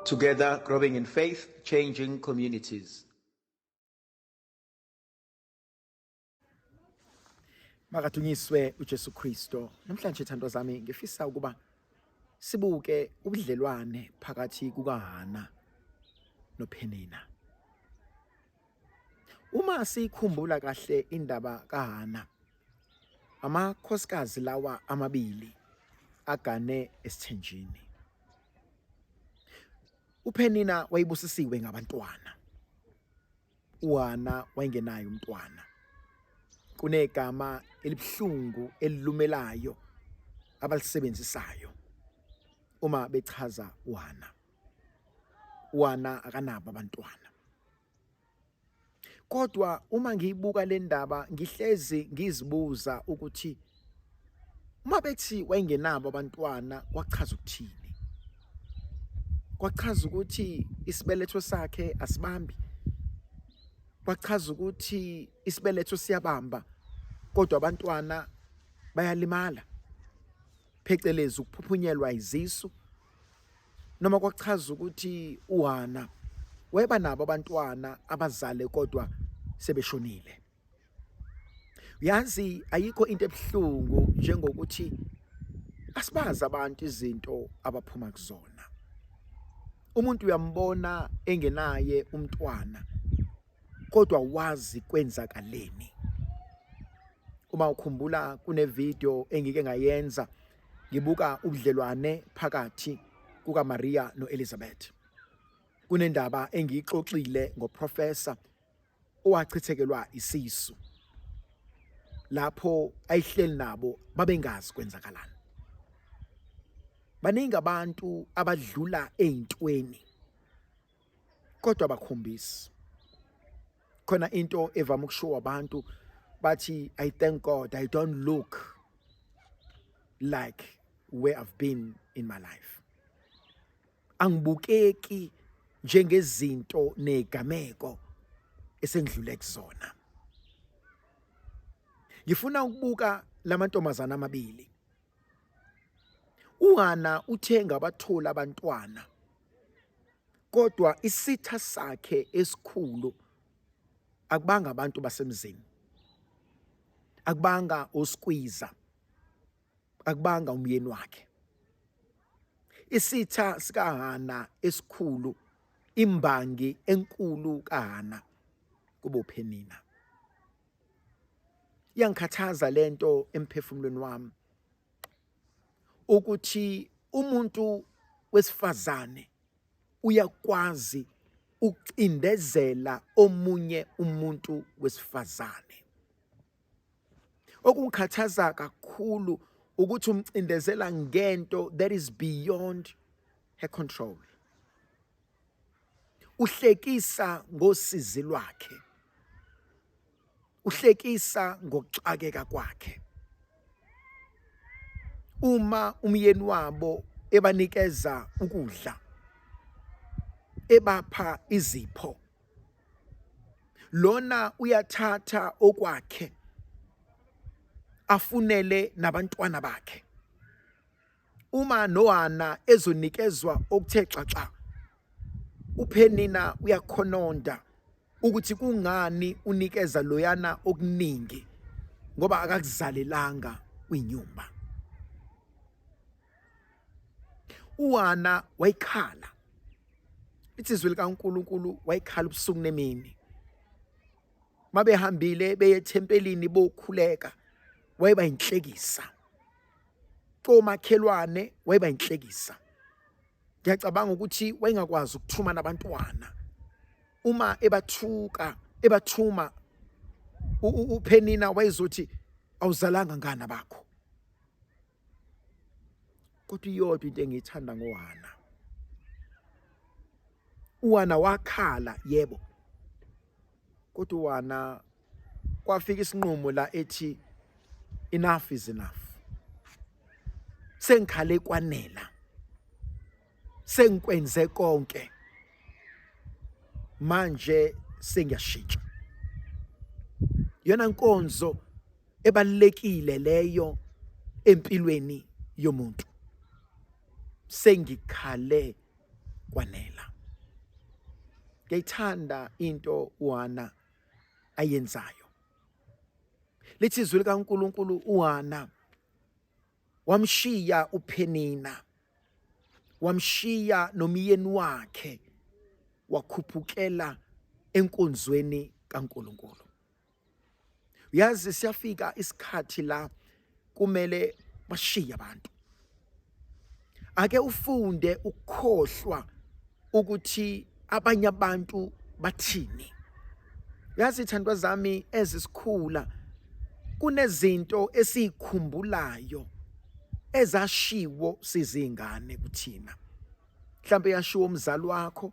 Together, growing in faith, changing communities. Makadunyiswe uJesu Kristo. Namhlanje thandwa zami ngifisa ukuba sibuke ubudlelwane phakathi kukaHana noPhenina. Uma sikhumbula kahle indaba kaHana, amakhosikazi lawa amabili agane esithenjini. UPhenina wayebusisiwe ngabantwana. uHana wayengenaye umntwana. Kunegama elibuhlungu elilumelayo abalisebenzisayo uma bechaza uHana. uHana akanabo abantwana. Kodwa uma ngiyibuka le ndaba ngihlezi ngizibuza ukuthi uma bethi wayengenabo abantwana kwachaza ukuthini? Kwachaza ukuthi isibeletho sakhe asibambi. Kwachaza ukuthi isibeletho siyabamba kodwa abantwana bayalimala. Phecelezi ukuphuphunyelwa izisu noma kwachaza ukuthi uHana wayeba nabo abantwana abazale kodwa sebeshonile. Uyazi ayikho into ebuhlungu njengokuthi asibazi abantu izinto abaphuma kuzona. Umuntu uyambona engenaye umntwana kodwa wazi kwenzakaleni. Uma ukhumbula kune video engike ngayenza ngibuka ubudlelwane phakathi kukaMaria noElizabeth. Kunendaba engiyixoxile ngoprofessor owachithekelwa isisu lapho ayihleli nabo babengazi kwenzakalani. Baningi abantu abadlula ey'ntweni kodwa bakhombisi khona into evama ukushiwo abantu bathi I thank God I don't look like where I've been in my life. Angibukeki njengezinto negameko esengidlule kuzona. Ngifuna ukubuka lamantombazana amabili. UHana uthe ngabathola abantwana kodwa isitha sakhe esikhulu akubanga abantu basemzini, akubanga oskwiza, akubanga umyeni wakhe. Isitha sikaHana esikhulu, imbangi enkulu kaHana kube uPhenina. Iyangikhathaza lento emphefumulweni wami ukuthi umuntu wesifazane uyakwazi ukucindezela omunye umuntu wesifazane. Okungikhathaza kakhulu ukuthi umcindezela ngento that is beyond her control. Uhlekisa ngosizi lwakhe. Uhlekisa ngokuxakeka kwakhe. Uma umyeni wabo ebanikeza ukudla, ebapha izipho, lona uyathatha okwakhe afunele nabantwana bakhe. Uma noHana ezonikezwa okuthe xaxa, uPhenina uyakhononda ukuthi kungani unikeza loyana okuningi ngoba akakuzalelanga kwinyumba. UHana wayikhala, lithi izwi likaNkulunkulu wayikhala ubusuku nemini. Mabehambile beye ethempelini bokhuleka, wayeba inhlekisa. Komakhelwane wayeba inhlekisa. Ngiyacabanga ukuthi wayengakwazi ukuthuma nabantwana. Uma ebathuka, ebathuma uPhenina wayezothi awuzalanga ngana bakho. Kodwa iyodwa into engiyithanda ngoHana. UHana wakhala yebo. Kodwa uHana kwafika isinqumo la ethi enough is enough. Sengikhale kwanela. Sengikwenze konke. Manje sengiyashintsha. Yona nkonzo ebalulekile leyo empilweni yomuntu. Sengikhale kwanela. Ngiyayithanda into uHana ayenzayo. Lithi izwi likaNkulunkulu uHana wamshiya uPhenina, wamshiya nomyeni wakhe, wakhuphukela enkonzweni kaNkulunkulu. Uyazi siyafika isikhathi la kumele bashiye abantu. Ake ufunde ukukhohlwa ukuthi abanye abantu bathini. Yazi ithandwa zami ezisikhula kunezinto esiyikhumbulayo ezashiwo sizingane kuthina. Mhlambe yashiwo umzali wakho,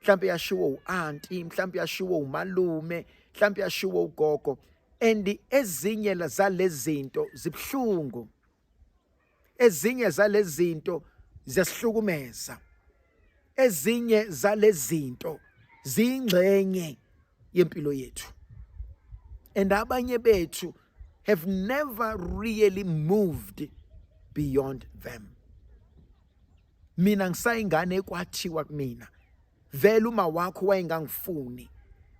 mhlambe yashiwo uanti, mhlambe yashiwo umalume, mhlambe yashiwo ugogo, and ezinye zalezinto zibhlungu, ezinye zalezinto ziyasihlukumeza, ezinye zalezinto ziyingxenye yempilo yethu, and abanye bethu have never really moved beyond them. Mina ngisayingane ekwathiwa kumina vele uma wakho wayengangifuni,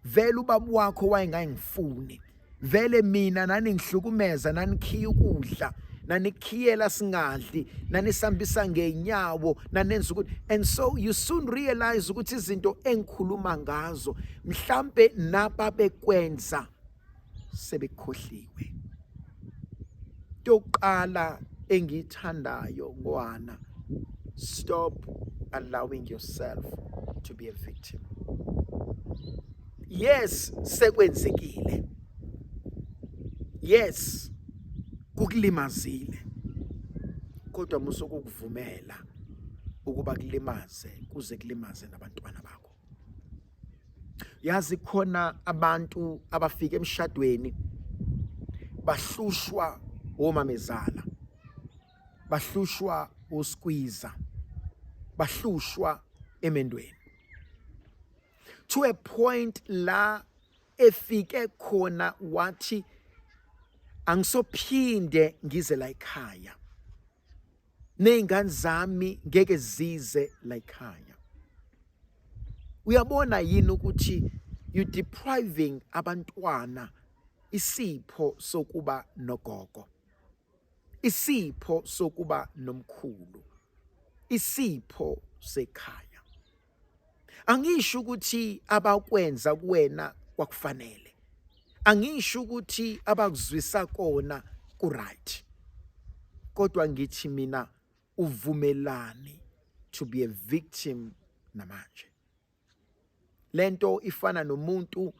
vele ubaba wakho wayengangifuni, vele mina naningihlukumeza, nanikhiya ukudla, nanikhiyela singadli, nanisambisa ngenyawo, nanenza ukuthi. And so you soon realize ukuthi izinto engikhuluma ngazo mhlambe nababekwenza sebekhohliwe. Yokuqala engiyithandayo ngoHana, stop allowing yourself to be a victim. Yes, sekwenzekile. Yes, kukulimazile, kodwa musa ukukuvumela ukuba kulimaze kuze kulimaze nabantwana bakho. Yazi khona abantu abafika emshadweni bahlushwa omamezala, bahlushwa oskwiza, bahlushwa emendweni, to a point la efike khona wathi angisophinde ngize la ekhaya, nezingane zami ngeke zize la ekhaya. Uyabona yini ukuthi you depriving abantwana isipho sokuba nogogo, isipho sokuba nomkhulu, isipho sekhaya? Angisho ukuthi abakwenza kuwena kwakufanele, angisho ukuthi abakuzwisa kona ku right, kodwa ngithi mina uvumelani to be a victim namanje. Lento ifana nomuntu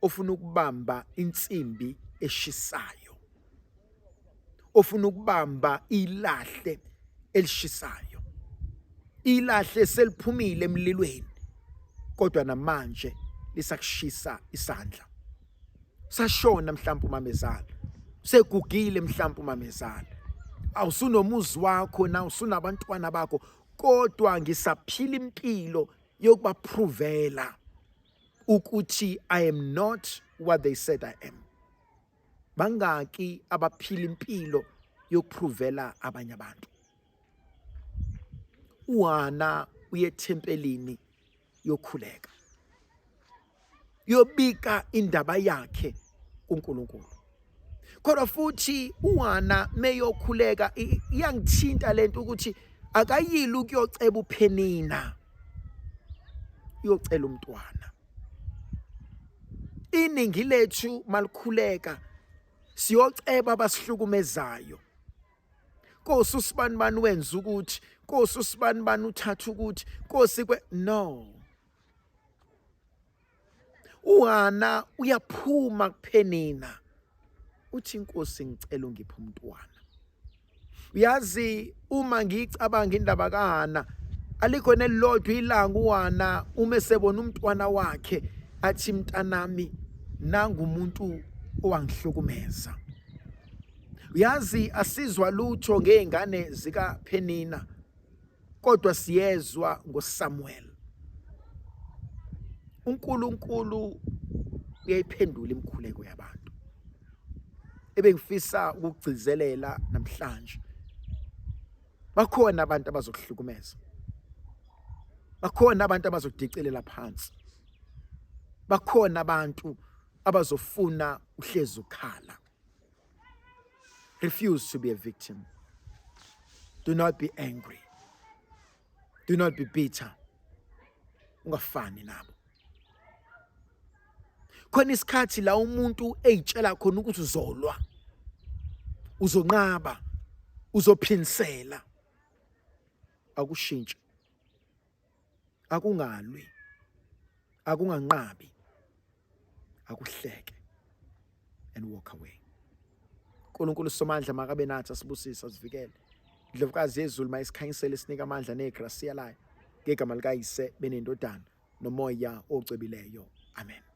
ofuna ukubamba insimbi eshisayo, ofuna ukubamba ilahle elishisayo, ilahle seliphumile emlilweni kodwa namanje lisakushisa isandla. Sashona mhlawumbe umamezala, segugile mhlawumbe umamezala, awusunomuzi wakho na usunabantwana bakho, kodwa ngisaphila impilo yokubaprovela ukuthi I am not what they said I am. Bangaki abaphila impilo yokuprovela abanye abantu? uHana uye ethempelini yokhuleka, yobika indaba yakhe kuNkulunkulu. Kodwa futhi uHana meyokhuleka, iyangithinta lento ukuthi akayili ukuyoceba uPhenina, uyocela umntwana. Iningi lethu malikhuleka siyoceba abasihlukumezayo. Nkosi usibanibani wenza ukuthi, Nkosi usibanibani uthatha ukuthi, Nkosi kwe no. uHana uyaphuma kuPhenina, uthi Inkosi ngicela ungiphe umntwana. Uyazi uma ngiyicabanga indaba kaHana, alikho nelilodwa ilanga uHana uma esebona umntwana wakhe athi mntanami nangu umuntu owangihlukumeza. Uyazi asizwa lutho ngezingane zikaPhenina, kodwa siyezwa ngoSamuel. uNkulunkulu uyayiphendula imikhuleko yabantu. Ebengifisa ukugcizelela namhlanje, bakhona abantu abazokuhlukumeza, bakhona abantu abazokudicilela phansi, Bakhona abantu abazofuna uhlezi ukhala. Refuse to be a victim. Do not be angry. Do not be bitter. Ungafani nabo. Khona isikhathi la umuntu eyitshela khona ukuthi uzolwa. Uzonqaba. Uzophinsela. Akushintshe. Akungalwi. Akunganqabi. Akuhleke and walk away. uNkulunkulu somandla makabe nathi, asibusise, asivikele. Ndlovukazi yezulu mayisikhanyisele, sinike amandla negrasiya layo, ngegama likaYise benendodana noMoya ocwebileyo. Amen.